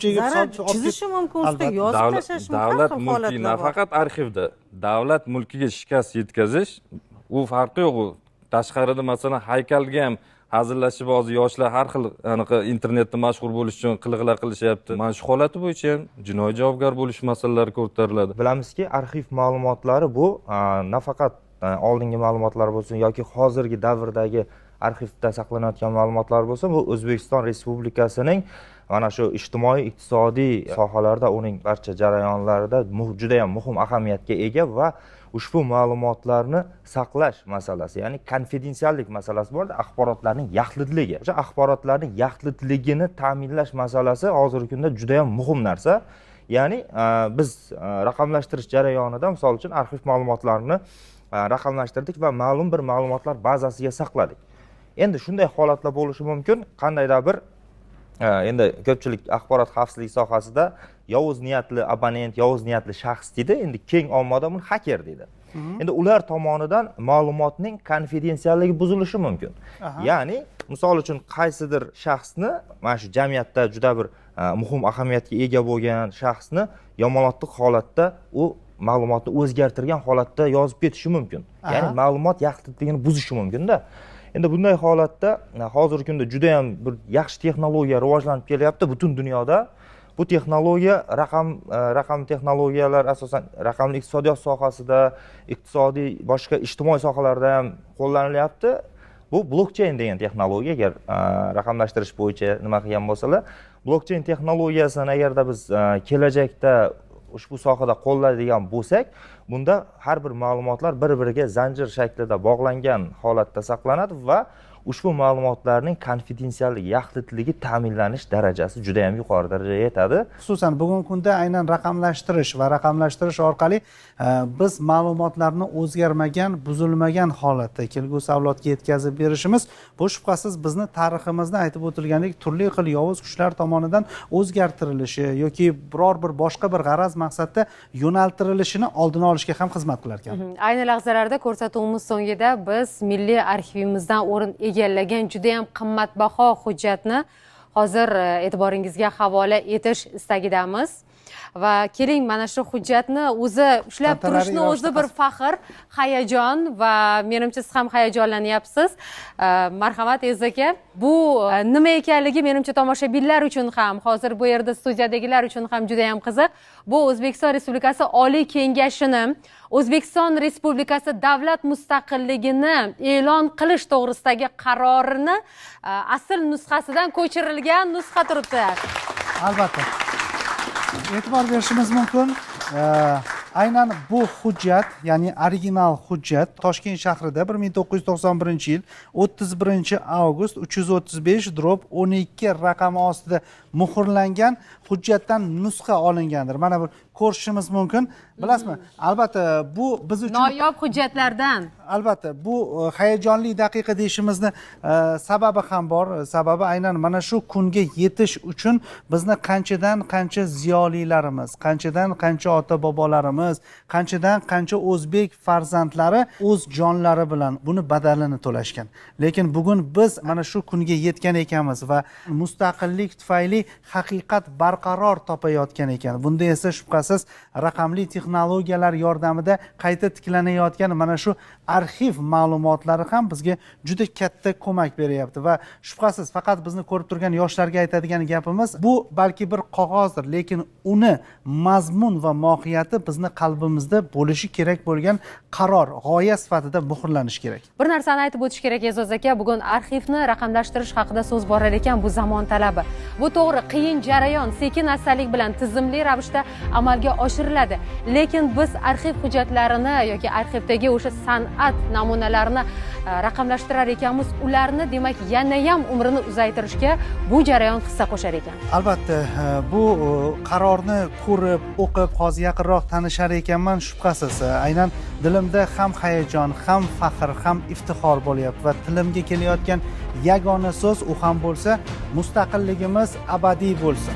Zarar chizishi mumkin, ustiga yozib tashlash mumkin. Davlat mulki nafaqat arxivda, davlat mulkiga shikast yetkazish, u farqi yo'q. U tashqarida masalan haykalga ham hazillashib hozir yoshlar har xil anaqa internetda mashhur bo'lish uchun qiliqlar qilishyapti. Mana shu holati bo'yicha ham jinoiy javobgar bo'lish masalalari ko'tariladi. Bilamizki, arxiv ma'lumotlari bu nafaqat oldingi ma'lumotlar bo'lsin yoki hozirgi davrdagi arxivda saqlanayotgan ma'lumotlar bo'lsin, bu O'zbekiston Respublikasining mana shu ijtimoiy iqtisodiy sohalarda uning barcha jarayonlarida juda ham muhim ahamiyatga ega va ushbu ma'lumotlarni saqlash masalasi, ya'ni konfidensiallik masalasi bor, axborotlarning yaxlitligi. O'sha axborotlarning yaxlitligini ta'minlash masalasi hozirgi kunda juda ham muhim narsa. Ya'ni biz raqamlashtirish jarayonida misol uchun arxiv ma'lumotlarini raqamlashtirdik va ma'lum bir ma'lumotlar bazasiga saqladik. Endi shunday holatlar bo'lishi mumkin, qandaydir bir endi ko'pchilik axborot xavfsizligi sohasida yovuz niyatli abonent, yovuz niyatli shaxs deydi, endi keng ommada buni haker deydi. Endi ular tomonidan ma'lumotning konfidensialligi buzilishi mumkin. Ya'ni misol uchun qaysidir shaxsni mana shu jamiyatda juda bir muhim ahamiyatga ega bo'lgan shaxsni yomonotliq holatda u ma'lumotni o'zgartirgan holatda yozib ketishi mumkin. Ya'ni ma'lumot yaxlitligini buzishi mumkin-da. Endi bunday holatda hozirgi kunda juda ham bir yaxshi texnologiya rivojlanib kelyapti butun dunyoda. Bu texnologiya raqam texnologiyalar asosan raqamli iqtisodiyot sohasida, iqtisodiy boshqa ijtimoiy sohalarda ham qo'llanilyapti. Bu blockchain degan texnologiya, agar raqamlashtirish bo'yicha nima qilgan bo'lsalar, blockchain texnologiyasini agarda biz kelajakda ushbu sohada qo'llaydigan bo'lsak, bunda har bir ma'lumotlar bir-biriga zanjir shaklida bog'langan holatda saqlanadi va ushbu ma'lumotlarning konfidensialligi, yaxlitligi ta'minlanish darajasi juda ham yuqori darajaga yetadi. Xususan bugungi kunda aynan raqamlashtirish va raqamlashtirish orqali biz ma'lumotlarni o'zgarmagan, buzilmagan holatda kelgusi avlodga yetkazib berishimiz, bu shubhasiz bizni tariximizni aytib o'tilgandek turli xil yovuz kuchlar tomonidan o'zgartirilishi yoki biror bir boshqa bir g'araz maqsadda yo'naltirilishini oldini olishga ham xizmat qilar ekan. Ayni lahzalarda ko'rsatuvimiz so'ngida biz milliy arxivimizdan o'rin egallagan juda ham qimmatbaho hujjatni hozir e'tiboringizga havola etish istagidamiz. Va keling, mana shu hujjatni o'zi ushlab turishni o'zi bir faxr, hayajon va menimcha siz ham hayajonlanyapsiz. Marhamat E'zoz aka, bu nima ekanligi menimcha tomoshabinlar uchun ham, hozir bu yerda studiyadagilar uchun ham juda ham qiziq. Bu O'zbekiston Respublikasi Oliy Kengashini O'zbekiston Respublikasi davlat mustaqilligini e'lon qilish to'g'risidagi qarorini asl nusxasidan ko'chirilgan nusxa turibdi. Albatta. E'tibor berishimiz mumkin. Aynan bu hujjat, ya'ni original hujjat Toshkent shahrida 1991-yil 31 avgust 335/12 raqami ostida muhrlangan hujjatdan nusxa olingandir. Mana bu ko'rishimiz mumkin. Bilasizmi? Albatta bu biz uchun noyob hujjatlardan. Albatta bu hayajonli daqiqa deyishimizni sababi ham bor. Sababi aynan mana shu kunga yetish uchun bizni qanchadan qancha ziyolilarimiz, qanchadan qancha ota bobolarimiz, qanchadan qancha o'zbek farzandlari o'z jonlari bilan buni badalini to'lashgan. Lekin bugun biz mana shu kunga yetgan ekanmiz va mustaqillik tufayli haqiqat barqaror topayotgan ekan. Bunda esa shubhasiz raqamli texnologiyalar yordamida qayta tiklanayotgan mana shu arxiv ma'lumotlari ham bizga juda katta ko'mak beryapti va shubhasiz faqat bizni ko'rib turgan yoshlarga aytadigan gapimiz, bu balki bir qog'ozdir, lekin uni mazmun va mohiyati bizni qalbimizda bo'lishi kerak bo'lgan qaror, g'oya sifatida muhrlanishi kerak. Bir narsani aytib o'tish kerak E'zoz aka, bugun arxivni raqamlashtirish haqida so'z borar ekan, bu zamon talabi. Bu to'g'ri, qiyin jarayon, sekin astalik bilan tizimli ravishda amalga oshiriladi. Lekin biz arxiv hujjatlarini yoki arxivdagi o'sha san'at namunalarini raqamlashtirar ekanmiz, ularni demak yana ham umrini uzaytirishga bu jarayon hissa qo'shar ekan. Albatta, bu qarorni ko'rib, o'qib, hozir yaqinroq tanishar ekanman, shubhasiz. Aynan dilimda ham hayajon, ham faxr, ham iftixor bo'lyapti va tilimga kelayotgan yagona so'z u ham bo'lsa, mustaqilligimiz abadiy bo'lsin.